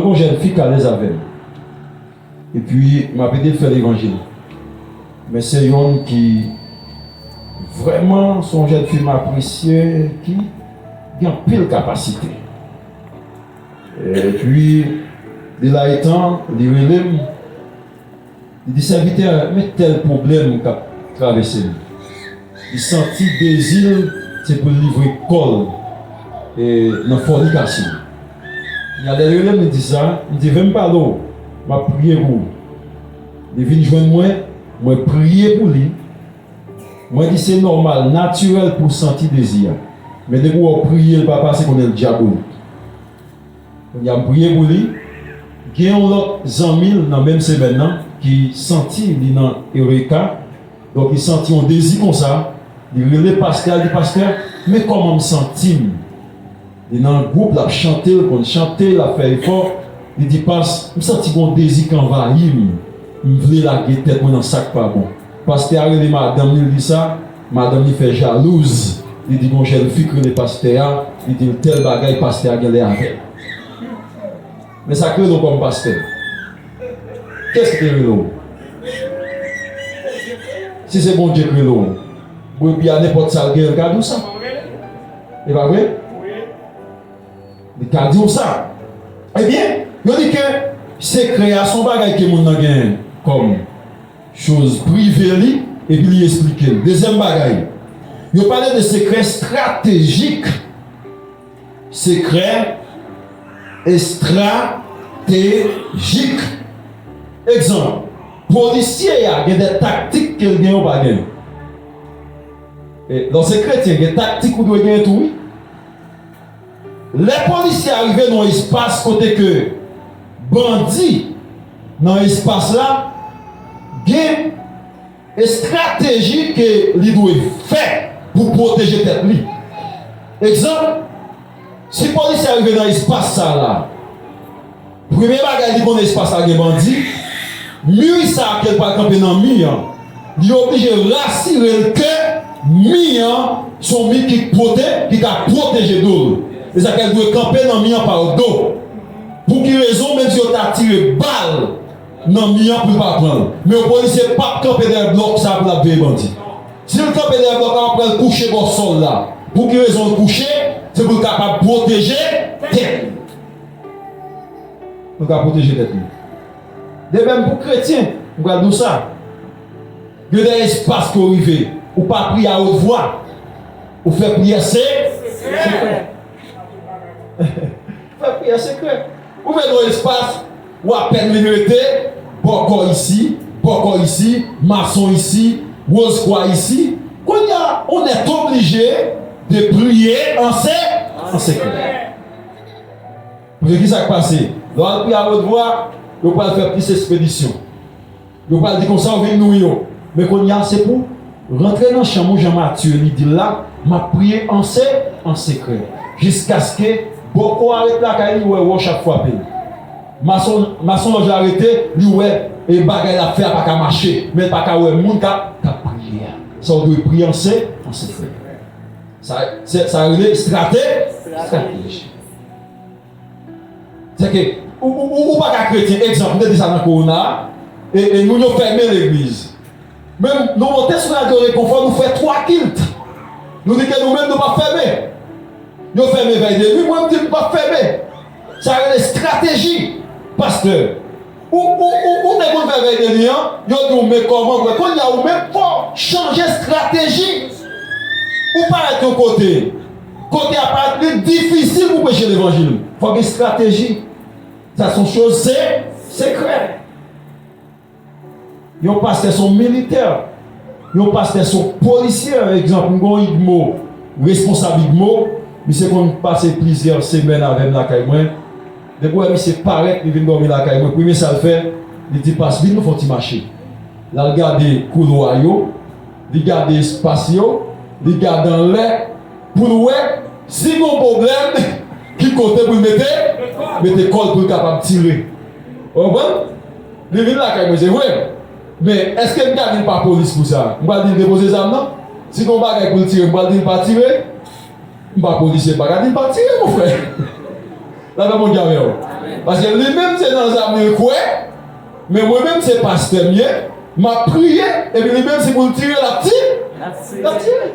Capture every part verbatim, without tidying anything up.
Yon jèn fi k alèz avè m. Epi, m ap ede l fè levanjil. Men se yonn ki vrèman se yon jèn fi m apresye, ki gen anpil kapasite. Epi, de la etan, li rele m, li di, "Sèvitè, men tèl pwoblèm k ap travèse m." Li santi dezi l se pou l livre kò l, e, nan fònikasyon. Kounye a, lè l rele m, li di sa, m di, "Vin m pale w, m ap priye pou ou." Li vin jwenn mwen, mwen priye pou li. Mwen di, "Se nòmal, natirèl pou w santi dezi a. Men depi w wè w priye, l pa pase, konnen l dyabolik." Kounye a, m priye pou li. Gen yon lòt zanmi l nan menm semèn nan ki santi li nan Eureka. Donk, li santi yon dezi konsa. Li rele pastè a, li di, "Pastè, men kòman m santi m." Li nan gwoup, l ap chante, l konn chante, l ap fè efò. Li di, "Pas, m santi gon dezi k anvayi m. M vle lage tèt mwen nan sa k pa bon." Pastè a rele madanm li, li di sa, madanm li fè jalouz. Li di, "Gon jèn fi k rele pastè a, li di l tèl bagay, pastè a genlè avè l." Men sa k rele w kòm pastè? Kiyès ki te rele w? Si se Bondye k rele w, bwebi a, nenpòt sa l genyen, l ka di w sa. E pa vre? Li ka di w sa. Ebyen, yo di ke sekrè a se yon bagay ke moun nan genyen kòm choz prive li, epi li esplike l. Dezyèm bagay, yo pale de sekrè estratejik. Sekrè estratejik. Egzanp, polisye a gen de taktik ke l gen, ou pa gen. E, lè w se kretyen, gen taktik ou dwe gen tou, wi. Lè polisye a rive nan yon espas kote ke bandi nan espas la, gen estrateji ke li dwe fè pou pwoteje tèt li. Egzanp, si polisye a rive nan espas sa la, premye bagay li konnen espas la gen bandi, mi sa ke l pral kanpe nan mi an, li oblije rasire l ke mi an se yon mi ki pwote-, ki ka pwoteje do l. E sa fè l dwe kanpe nan mi an pa do. Pou ki rezon, menm si yo ta tire bal nan mi an pou l pa pran l. Men yon polisye p ap kanpe dèyè blòk sa pou l ap veye bandi. Si l kanpe dèyè blòk la, w ap wè l kouche bò sòl la. Pou ki rezon l kouche? Se pou l kapab pwoteje tèt li. Nou ka pwoteje tèt nou. De menm pou kretyen, m pral di w sa. Gen de espas ke w rive, ou pa priye a wot vwa. Ou fè priyè se-, sekrè. Fè priyè sekrè. Ou vin nan espas, ou apèn vin rete, bòkò isi, bòkò isi, mason isi, wozkwa isi. Kounye a, on est obligé de prier en se-, en secret. Paske ki sa k pase? Lè w al priye a wot vwa, yo pral fè plis ekspedisyon. Yo pral di konsa, ou vin nouri yo. Men kounye a, se pou rantre nan chanm ou, jan Matye li di l la, m ap priye an se-, an sekrè. Jiskaske bòkò a ret lakay li, wè wòch ap frape l. Mason, masonlòj la rete, li wè e bagay l ap fè a pa ka mache. Men l pa ka wè moun k ap, k ap priye a. Sa w dwe priye an se-, an sekrè. Sa, se, sa rele estrate-, estrateji. Se ke, ou, ou, ou, ou pa ka kretyen, egzanp, m te di sa nan kowona a, e, e moun yo fèmen legliz. Men nou monte sou radyo Rekonfò, nou fè twa kilt. Nou di ke nou menm nou p ap fèmen. Yo fèmen vèy de nwi, mwen m di m p ap fèmen. Sa rele estrateji, pastè. Ou, ou, ou, ou te konn fè vèy de nwi an, yo di w, "Men kòman, frè?" Kounye a, ou menm, fò w chanje estrateji. Ou parèt yon kote. Kote a parèt li difisil pou preche levanjil. Fò gen estrateji. Sa se yon choz se-, sekrè. Yon pastè se yon militè. Yon pastè se yon polisye. Egzanp, m gen yon igmo, responsab igmo, misye konn pase plizyè semèn avè m lakay mwen. Depi w wè misye parèt, li vin dòmi lakay mwen, premye sa l fè, li di, "Pas, vin nou fè yon ti mache." L al gade koulwa yo, li gade espas yo, li gade anlè, pou l wè si gen yon pwoblèm, ki kote pou l mete, mete kò l pou l kapab tire. Ou konprann? Li vin lakay mwen, se vre. Men, èske m ka vin pa polis pou sa? M pral di l depoze zam nan? Si gen yon bagay pou l tire, m pral di l pa tire? M pa polisye, m pa ka di l pa tire, mon frè. Lapè Bondye avè w. Paske li menm se nan zam li kwè, men mwen menm se pastè m ye, m ap priye, epi li menm se pou l tire, l ap tire. L ap tire.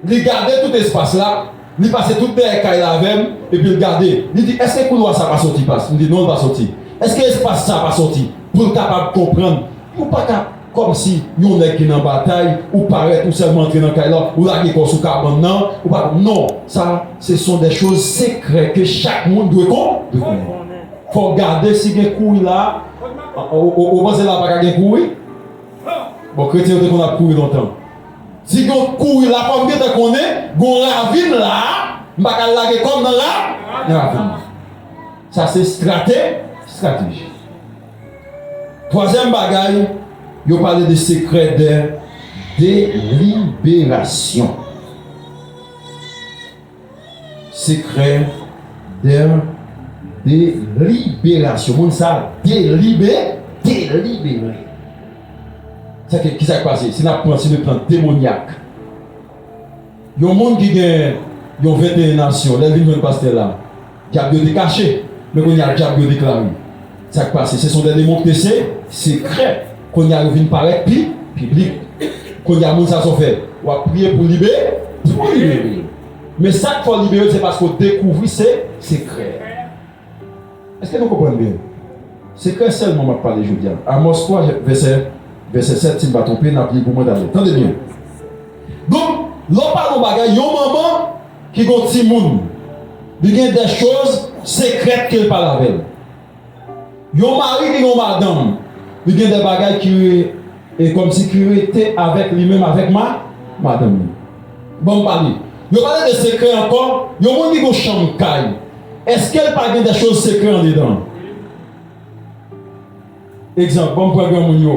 Li gade tout espas la, li pase tout dèyè kay la avè m, epi l gade. Li di, èske koulwa sa pa soti, pas? M di, non, l pa soti. Èske espas sa pa soti? Pou l kapab konprann. Ou pa ka, kòmsi yon nèg ki nan batay, ou parèt, ou sèlman antre nan kay la, ou lage kò w sou kabann nan, ou pa, non, sa, ce sont des choses secrètes que chaque moun dwe kon, dwe konnen. Fò w gade si gen kouri la, ou, ou, ou panse la pa ka gen kouri? Bon, kretyen yo te konn ap kouri lontan. Si gen kouri la, fò m gentan konnen, gen ravin la, m pa ka lage kò m nan ra, ravin. Sa se estrate, estrateji. Twazyèm bagay, yo pale de sekrè de deliberasyon. Sekrè de deliberasyon. Moun sa delibe, delibere. Sa ke, ki sa k pase? Si n ap pran, si nou pran demonyak, yon moun ki gen yon venteyen nasyon, lè l vin jwenn pastè la, dyab yo te kache, men kounye a dyab yo deklare. Sa k pase? Se son de demon ki te se sekrè. Kounye a yo vin parèt pi piblik. Kounye a moun sa sa w fè? W ap priye pou libe, pou libere. Men sa k fè w libere, se paske w dekouvri se sekrè. Èske nou konprann byen? Sekrè sèlman m ap pale jodi a. Amòs twa, vèsè, vèsè sèt, si m pa twonpe, n ap li pou mwen talè. Tande byen. Donk, lè w pale yon bagay, yon manman ki gen yon timoun, li gen de choz sekrèt ke l pale avè l. Yon mari ki gen yon madanm, li gen de bagay ki re-, e kòmsi ki rete avèk li menm, avèk ma-, madanm li. Ban m pale. Yo pale de sekrè ankò, yon moun ki gen yon chanm kay, èske l pa gen de choz sekrè andedan? Egzanp, ban m pran granmoun yo.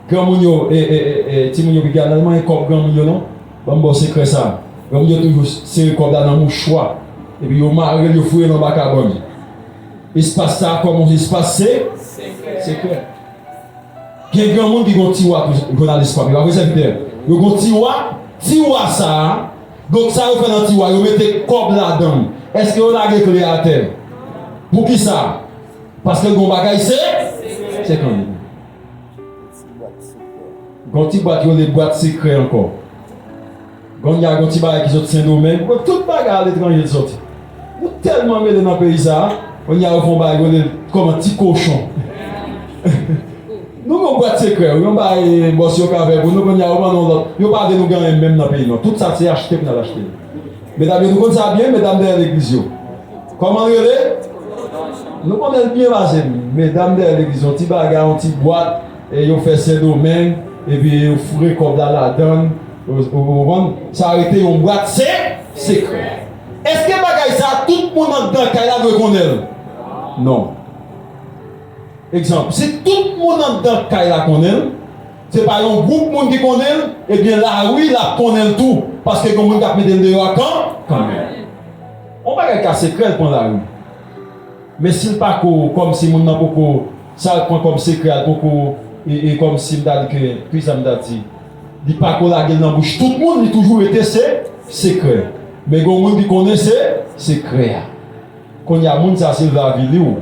Granmoun yo, e, e, e, e, timoun yo ki gen al manyen kòb granmoun yo non. Ban m ba w sekrè sa. Granmoun yo toujou sere kòb la nan mouchwa. Epi yo mare l, yo foure l anba kabann. Espas sa a kòm yon espas se-, sekrè. Gen granmoun ki gen yon tiwa tou, jounalis pa m, e pa vre sèvitè? Yo gen yon tiwa, tiwa sa a, donk sa yo fè nan tiwa, yo mete kòb ladan l. Èske yo lage kle a atè? Poukisa? Paske l gen yon bagay se, se kanmenm. Gon ti bwat yo rele bwat sekrè ankò. Kounye a gon ti bagay ki sot Sendomeng, bon, tout bagay aletranje l soti. Nou tèlman mele nan peyi sa a, kounye a yo fè yon bagay yo rele kòman ti kochon. Nou gon bwat sekrè, yon bagay bòs yo ka fè pou nou, kounye a yo ban nou lòt. Yo pa vle nou gen anyen menm nan peyi nou. Tout sa se achte pou n al achte. Medam yo, nou konn sa byen, medam dèyè legliz yo. Kòman l rele? Nou konnen l byen pase m. Medam dèyè legliz, yon ti bagay, yon ti bwat, e yo fè Sendomeng, epi yo foure kòb la ladan l, ou, ou, ou konprann? Sa rete yon bwat se, sekrè. Èske bagay sa a, tout moun anndan kay la dwe konnen l? Non. Egzanp, si tout moun anndan kay la konnen l, se pa yon gwoup moun ki konnen l, ebyen lari l ap konnen l tou, paske gen moun k ap mete l deyò a kan, kanmenm. Yon bagay ka sekrè, l pran lari. Men si l pako, kòmsi moun nan poko, sa l pran kòm sekrè a, l poko, e, e kòmsi m ta di ke, kisa m ta di, li pako lage l nan bouch tout moun, li toujou rete se, sekrè. Men gen moun ki konnen se, sekrè a. Kounye a, moun sa, si l vle avili w,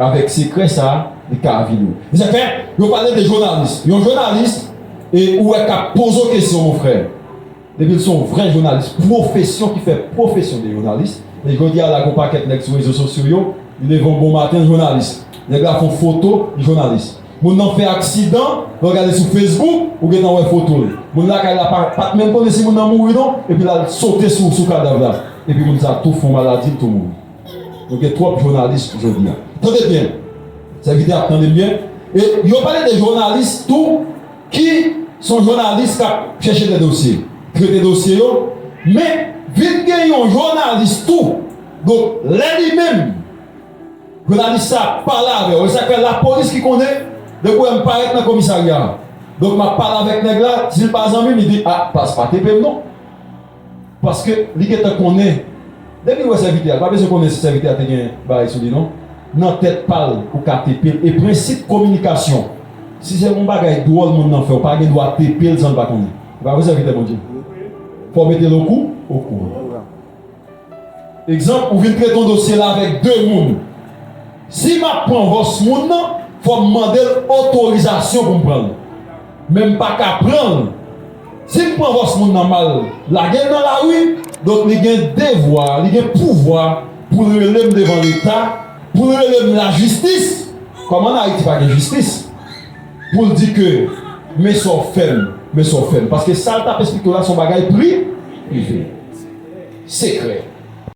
avèk sekrè sa, li ka avili w. Se sa k fè, yo pale de jounalis. Yon jounalis, e ou wè k ap poze w kesyon, mon frè. Depi l se yon vrè jounalis, pwofesyon ki fè pwofesyon de jounalis. E jodi a la, gon pakèt nèg sou rezo sosyo yo, li leve yon bon maten, l jounalis. Nèg la fè yon foto, li jounalis. Moun nan fè aksidan, lè w gade sou Facebook, ou gentan wè foto l. Moun lakay la pa, pa t menm konnen si moun nan mouri non, epi l al sote sou, sou kadav la. Epi moun sa tou fè yon maladi, l tou mouri. Nou gen twòp jounalis jodi a. Tande byen. Sèvitè ap tande m byen. E yo pale de jounalis tou ki se yon jounalis k ap chèche de dosye, trete dosye yo. Men vin gen yon jounalis tou. Donk, lè li menm, jounalis sa pale avè w. E sa k fè lapolis ki konnen, depi w wè m parèt nan komisarya a. Donk, m ap pale avèk nèg la, si l pa zanmi m, li di, a, pas pa tepe m non. Paske li gentan konnen. Depi l wè sèvitè a, l pa bezwen konnen si sèvitè a te gen bagay sou li non. Nan tèt pa l, ou ka tepe l. E prensip kominikasyon, si se yon bagay dwòl moun nan fè, ou pa gen dwa tepe l san l pa konnen. E pa vre, sèvitè Bondye? Fò w mete l okou, okouran. Egzanp, ou vin trete yon dosye la avèk de moun. Si m ap pran vòs moun nan, fò m mande l otorizasyon pou m pran l. Men m pa ka pran l. Si m pran vòs moun nan, m al lage l nan lari, donk li gen devwa, li gen pouvwa pou l rele m devan Leta, pou l rele m lajistis, kòm ann Ayiti pa gen jistis, pou l di ke men sa w fè m, men sa w fè m. Paske sa l t ap esplike w la se yon bagay pri, prive, sekrè.